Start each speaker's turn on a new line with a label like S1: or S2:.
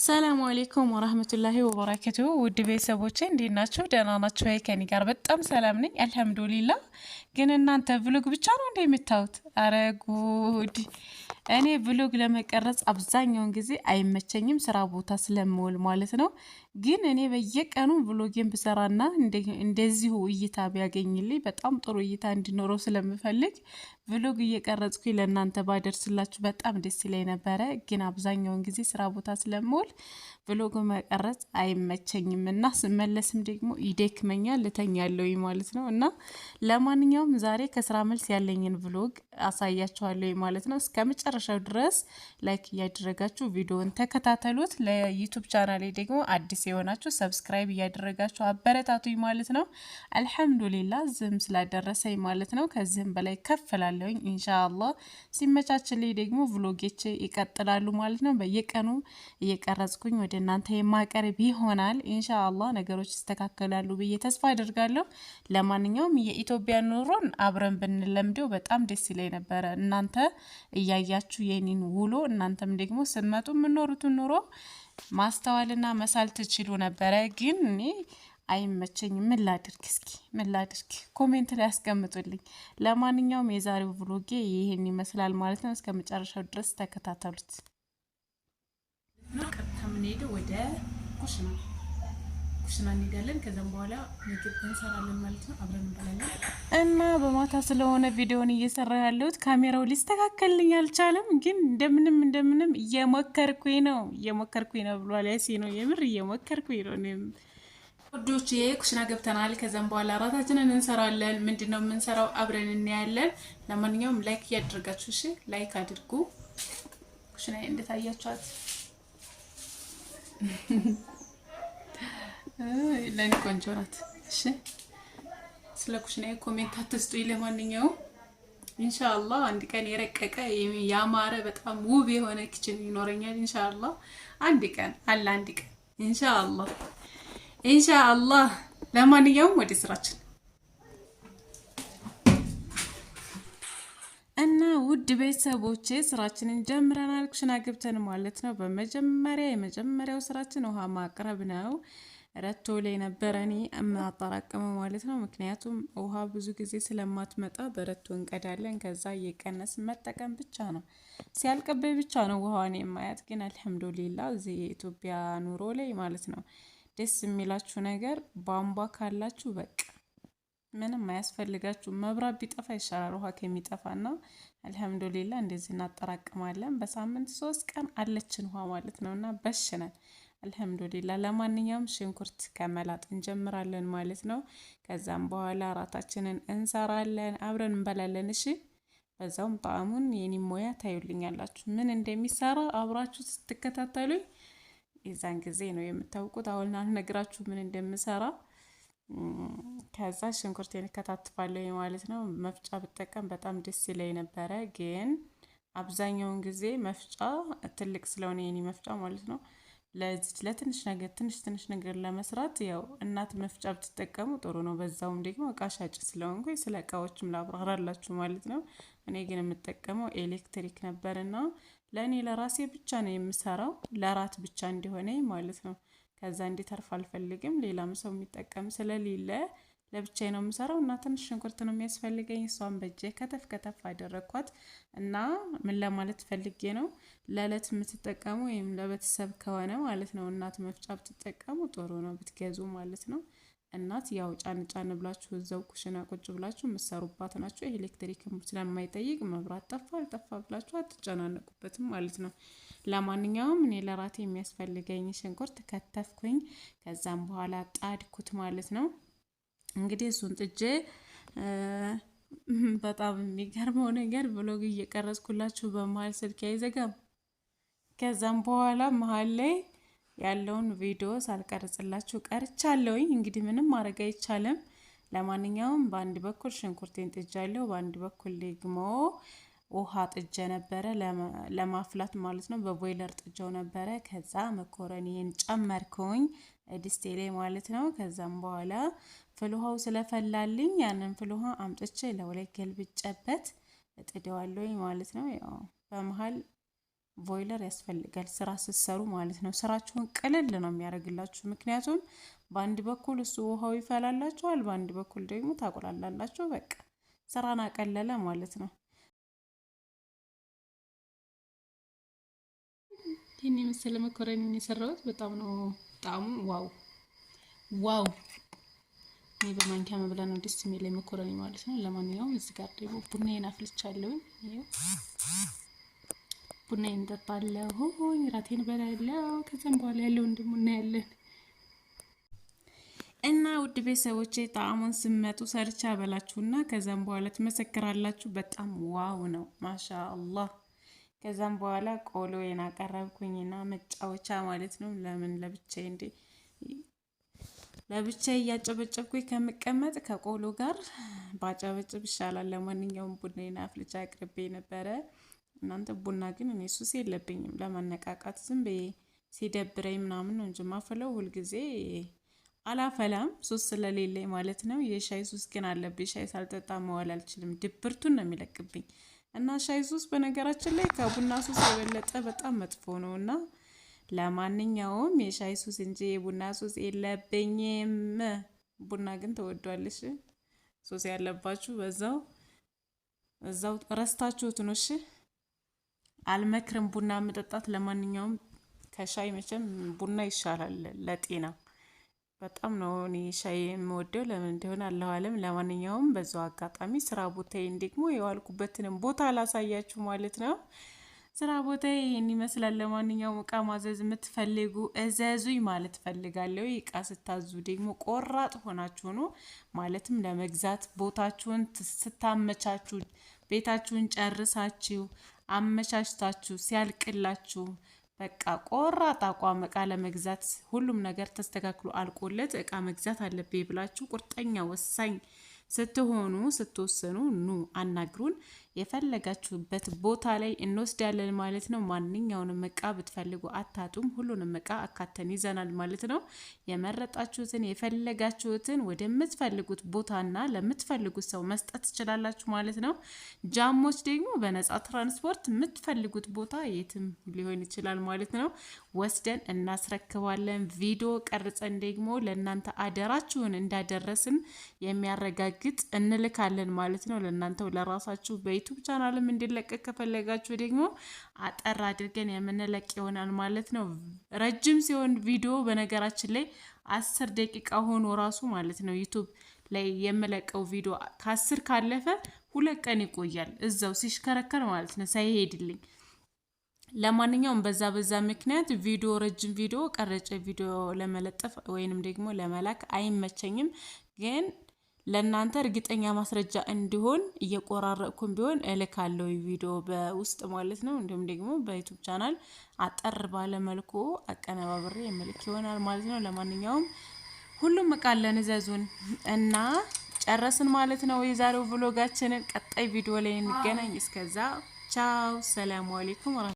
S1: ሰላም አለይኩም ወራህመቱላሂ ወበረካቱ። ውድ ቤተሰቦቼ እንዴት ናችሁ? ደህና ናችሁ ወይ? ከኔ ጋር በጣም ሰላም ነኝ አልሐምዱሊላህ። ግን እናንተ vlog ብቻ ነው እንደ የምታዩት? አረ ጉድ! እኔ vlog ለመቀረጽ አብዛኛውን ጊዜ አይመቸኝም፣ ስራ ቦታ ስለምውል ማለት ነው። ግን እኔ በየቀኑ vlog ኤን ብሰራና እንደዚሁ እይታ ቢያገኝልኝ በጣም ጥሩ እይታ እንዲኖረው ስለምፈልግ vlog እየቀረጽኩኝ ለእናንተ ባደርስላችሁ በጣም ደስ ይለኝ ነበረ። ግን አብዛኛውን ጊዜ ስራ ቦታ ስለምውል vlog መቀረጽ አይመቸኝም እና ስመለስም ደግሞ ይደክመኛል፣ ልተኛለሁ ማለት ነው። እና ለማንኛውም ዛሬ ከስራ መልስ ያለኝን vlog አሳያችኋለሁ ማለት ነው። እስከ መጨረሻው ድረስ like እያደረጋችሁ ቪዲዮን ተከታተሉት። ለ YouTube ቻናሌ ደግሞ አዲስ የሆናችሁ subscribe እያደረጋችሁ አበረታቱኝ ማለት ነው። አልሐምዱሊላ ዝም ስላደረሰኝ ማለት ነው። ከዚህም በላይ ከፍ እላለሁኝ ኢንሻአላህ። ሲመቻችልኝ ደግሞ vlog ኦቼ ይቀጥላሉ ማለት ነው። በየቀኑ እየቀረጽኩኝ ወደ እናንተ የማቀርብ ይሆናል ኢንሻአላህ። ነገሮች ይስተካከላሉ ብዬ ተስፋ አድርጋለሁ። ለማንኛውም የኢትዮጵያ ኑሮን አብረን ብንለምደው በጣም ደስ ይለኝ ነበረ። እናንተ እያያችሁ የኔን ውሎ እናንተም ደግሞ ስትመጡ የምኖሩትን ኑሮ ማስተዋልና መሳል ትችሉ ነበረ። ግን እኔ አይመቸኝም። ምን ላድርግ? እስኪ ምን ላድርግ? Comment ላይ ያስቀምጡልኝ። ለማንኛውም የዛሬው vlog ኤ ይህን ይመስላል ማለት ነው። እስከ መጨረሻው ድረስ ተከታተሉት።
S2: ቀጥታ የምንሄደው ወደ ኩሽና ኩሽና እንሄዳለን። ከዛም በኋላ ምግብ እንሰራለን ማለት ነው። አብረን እንበላለን።
S1: እና በማታ ስለሆነ ቪዲዮን እየሰራ ያለሁት ካሜራው ሊስተካከልልኝ አልቻለም። ግን እንደምንም እንደምንም እየሞከርኩኝ ነው እየሞከርኩኝ ነው ብሏል ያሴ ነው። የምር እየሞከርኩኝ ነው እኔም።
S2: ውዶች ኩሽና ገብተናል። ከዛም በኋላ እራታችንን እንሰራለን። ምንድን ነው የምንሰራው አብረን እናያለን። ለማንኛውም like እያደረጋችሁ እሺ፣ like አድርጉ። ኩሽና እንደታያችኋት ለእኔ ቆንጆ ናት። እሺ ስለ ኩሽናዬ comment አትስጡኝ። ለማንኛውም ኢንሻአላህ አንድ ቀን የረቀቀ ያማረ በጣም ውብ የሆነ kitchen ይኖረኛል። ኢንሻአላህ አንድ ቀን አለ አንድ ቀን ኢንሻአላህ ኢንሻአላህ። ለማንኛውም ወደ ስራችን።
S1: እና ውድ ቤተሰቦቼ ስራችንን ጀምረናል። ኩሽና ገብተን ማለት ነው። በመጀመሪያ የመጀመሪያው ስራችን ውሃ ማቅረብ ነው። ረቶ ላይ ነበረ እኔ የማጠራቅመው ማለት ነው። ምክንያቱም ውሃ ብዙ ጊዜ ስለማትመጣ በረቶ እንቀዳለን። ከዛ እየቀነስን መጠቀም ብቻ ነው። ሲያልቅብኝ ብቻ ነው ውሃዋን የማያት። ግን አልሐምዱሊላ እዚህ የኢትዮጵያ ኑሮ ላይ ማለት ነው ደስ የሚላችሁ ነገር ቧንቧ ካላችሁ በቃ ምንም አያስፈልጋችሁ። መብራት ቢጠፋ ይሻላል ውሃ ከሚጠፋና አልሐምዱሊላ እንደዚህ እናጠራቅማለን። በሳምንት 3 ቀን አለችን ውሃ ማለት ነው እና በሽነን አልሐምዱሊላ። ለማንኛውም ሽንኩርት ከመላጥ እንጀምራለን ማለት ነው። ከዛም በኋላ እራታችንን እንሰራለን፣ አብረን እንበላለን። እሺ በዛውም ጣዕሙን የኔ ሙያ ታዩልኛላችሁ፣ ምን እንደሚሰራ አብራችሁ ስትከታተሉኝ የዛን ጊዜ ነው የምታውቁት። አሁን አልነግራችሁ ምን እንደምሰራ። ከዛ ሽንኩርቴን እከታትፋለሁ ማለት ነው። መፍጫ ብጠቀም በጣም ደስ ይለኝ ነበረ፣ ግን አብዛኛውን ጊዜ መፍጫ ትልቅ ስለሆነ የኔ መፍጫ ማለት ነው ለዚች ለትንሽ ነገር ትንሽ ትንሽ ነገር ለመስራት ያው እናት መፍጫ ብትጠቀሙ ጥሩ ነው። በዛውም ደግሞ እቃ ሻጭ ስለሆንኩኝ ስለ እቃዎችም ላብራራላችሁ ማለት ነው። እኔ ግን የምጠቀመው ኤሌክትሪክ ነበርና ለእኔ ለራሴ ብቻ ነው የምሰራው፣ ለራት ብቻ እንዲሆነኝ ማለት ነው። ከዛ እንዲተርፍ አልፈልግም። ሌላም ሰው የሚጠቀም ስለሌለ ለብቻዬ ነው የምሰራው እና ትንሽ ሽንኩርት ነው የሚያስፈልገኝ። እሷን በእጄ ከተፍ ከተፍ አደረግኳት እና ምን ለማለት ፈልጌ ነው፣ ለእለት የምትጠቀሙ ወይም ለቤተሰብ ከሆነ ማለት ነው እናት መፍጫ ብትጠቀሙ ጥሩ ነው፣ ብትገዙ ማለት ነው። እናት ያው ጫን ጫን ብላችሁ እዛው ኩሽና ቁጭ ብላችሁ የምትሰሩባት ናቸው። ኤሌክትሪክ ስለማይጠይቅ መብራት ጠፋ አልጠፋ ብላችሁ አትጨናነቁበትም ማለት ነው። ለማንኛውም እኔ ለራቴ የሚያስፈልገኝ ሽንኩርት ከተፍኩኝ። ከዛም በኋላ ጣድኩት ማለት ነው። እንግዲህ እሱን ጥጄ በጣም የሚገርመው ነገር vlog እየቀረጽኩላችሁ በመሀል ስልክ አይዘጋም። ከዛም በኋላ መሀል ላይ ያለውን ቪዲዮ ሳልቀርጽላችሁ ቀርቻለሁኝ። እንግዲህ ምንም ማድረግ አይቻልም። ለማንኛውም በአንድ በኩል ሽንኩርቴን ጥጃለሁ፣ በአንድ በኩል ደግሞ ውሃ ጥጄ ነበረ ለማፍላት ማለት ነው። በቦይለር ጥጃው ነበረ። ከዛ መኮረኒን ጨመርኩኝ ድስቴ ላይ ማለት ነው። ከዛም በኋላ ፍልውሃው ስለፈላልኝ ያንን ፍልውሃ አምጥቼ ለሁለት ገልብጬበት እጥደዋለሁኝ ማለት ነው። ያው በመሀል ቦይለር ያስፈልጋል ስራ ስትሰሩ ማለት ነው። ስራችሁን ቅልል ነው የሚያደርግላችሁ። ምክንያቱም በአንድ በኩል እሱ ውሃው ይፈላላችኋል፣ በአንድ በኩል ደግሞ ታቁላላላችሁ። በቃ ስራን አቀለለ ማለት ነው።
S2: ይህን የመሰለ መኮረኒ የሰራሁት በጣም ነው ጣዕሙ። Wow wow! እኔ በማንኪያ መብላት ነው ደስ የሚለኝ መኮረኒ ማለት ነው። ለማንኛውም እዚህ ጋር ደግሞ ቡናዬን አፍልቻለሁኝ። ይኸው ቡናዬን እጠጣለሁ፣ እራቴን እበላለሁ። ከዛም በኋላ ያለውን ደግሞ እናያለን።
S1: እና ውድ ቤተሰቦቼ ጣዕሙን ስመጡ ሰርቻ በላችሁና ከዛም በኋላ ትመሰክራላችሁ። በጣም wow ነው ማሻ አላህ። ከዛም በኋላ ቆሎዬን አቀረብኩኝና መጫወቻ ማለት ነው። ለምን ለብቻዬ እንዴ ለብቻዬ እያጨበጨብኩኝ ከምቀመጥ ከቆሎ ጋር ባጨበጭብ ይሻላል። ለማንኛውም ቡናዬን አፍልቻ አቅርቤ ነበረ። እናንተ ቡና ግን እኔ ሱስ የለብኝም። ለማነቃቃት ዝም ብዬ ሲደብረኝ ምናምን ነው እንጂ ማፈለው ሁልጊዜ አላፈላም፣ ሱስ ስለሌለኝ ማለት ነው። የሻይ ሱስ ግን አለብኝ። ሻይ ሳልጠጣ መዋል አልችልም። ድብርቱን ነው የሚለቅብኝ። እና ሻይ ሱስ በነገራችን ላይ ከቡና ሱስ የበለጠ በጣም መጥፎ ነው። እና ለማንኛውም የሻይ ሱስ እንጂ የቡና ሱስ የለብኝም። ቡና ግን ተወዷልሽ። ሱስ ያለባችሁ በዛው እዛው ረስታችሁት ነው። እሺ አልመክርም ቡና መጠጣት። ለማንኛውም ከሻይ መቼም ቡና ይሻላል ለጤና። በጣም ነው እኔ ሻይ የምወደው ለምን እንደሆነ አለሁ አለም። ለማንኛውም በዛው አጋጣሚ ስራ ቦታዬን ደግሞ የዋልኩበትንም ቦታ ላሳያችሁ ማለት ነው። ስራ ቦታዬ ይሄን ይመስላል። ለማንኛውም እቃ ማዘዝ የምትፈልጉ እዘዙኝ ማለት ፈልጋለሁ። እቃ ስታዙ ደግሞ ቆራጥ ሆናችሁ ነው፣ ማለትም ለመግዛት ቦታችሁን ስታመቻችሁ፣ ቤታችሁን ጨርሳችሁ አመቻችታችሁ ሲያልቅላችሁ በቃ ቆራጥ አቋም እቃ ለመግዛት ሁሉም ነገር ተስተካክሎ አልቆለት እቃ መግዛት አለብኝ ብላችሁ ቁርጠኛ ወሳኝ ስትሆኑ ስትወስኑ ኑ አናግሩን። የፈለጋችሁበት ቦታ ላይ እንወስዳለን ማለት ነው። ማንኛውንም እቃ ብትፈልጉ አታጡም። ሁሉንም እቃ አካተን ይዘናል ማለት ነው። የመረጣችሁትን የፈለጋችሁትን ወደምትፈልጉት ቦታና ለምትፈልጉት ሰው መስጠት ትችላላችሁ ማለት ነው። ጃሞች ደግሞ በነጻ ትራንስፖርት የምትፈልጉት ቦታ የትም ሊሆን ይችላል ማለት ነው። ወስደን እናስረክባለን። ቪዲዮ ቀርጸን ደግሞ ለእናንተ አደራችሁን እንዳደረስን የሚያረጋግጥ እንልካለን ማለት ነው። ለእናንተው ለራሳችሁ በ YouTube ቻናልም እንዲለቀቅ ከፈለጋችሁ ደግሞ አጠር አድርገን የምንለቅ ይሆናል ማለት ነው። ረጅም ሲሆን ቪዲዮ በነገራችን ላይ 10 ደቂቃ ሆኖ ራሱ ማለት ነው YouTube ላይ የምለቀው ቪዲዮ ከ10 ካለፈ 2 ቀን ይቆያል እዛው ሲሽከረከር ማለት ነው ሳይሄድልኝ። ለማንኛውም በዛ ምክንያት ቪዲዮ ረጅም ቪዲዮ ቀረጨ ቪዲዮ ለመለጠፍ ወይንም ደግሞ ለመላክ አይመቸኝም። ግን ለእናንተ እርግጠኛ ማስረጃ እንዲሆን እየቆራረጥኩም ቢሆን እልካለሁ ቪዲዮ በውስጥ ማለት ነው። እንዲሁም ደግሞ በ YouTube ቻናል አጠር ባለ መልኩ አቀነባብሬ የምልክ ይሆናል ማለት ነው። ለማንኛውም ሁሉም እቃ አለን፣ እዘዙን እና ጨረስን ማለት ነው የዛሬው vlog ኣችንን። ቀጣይ ቪዲዮ ላይ እንገናኝ። እስከዛ ቻው፣ ሰላም አለይኩም።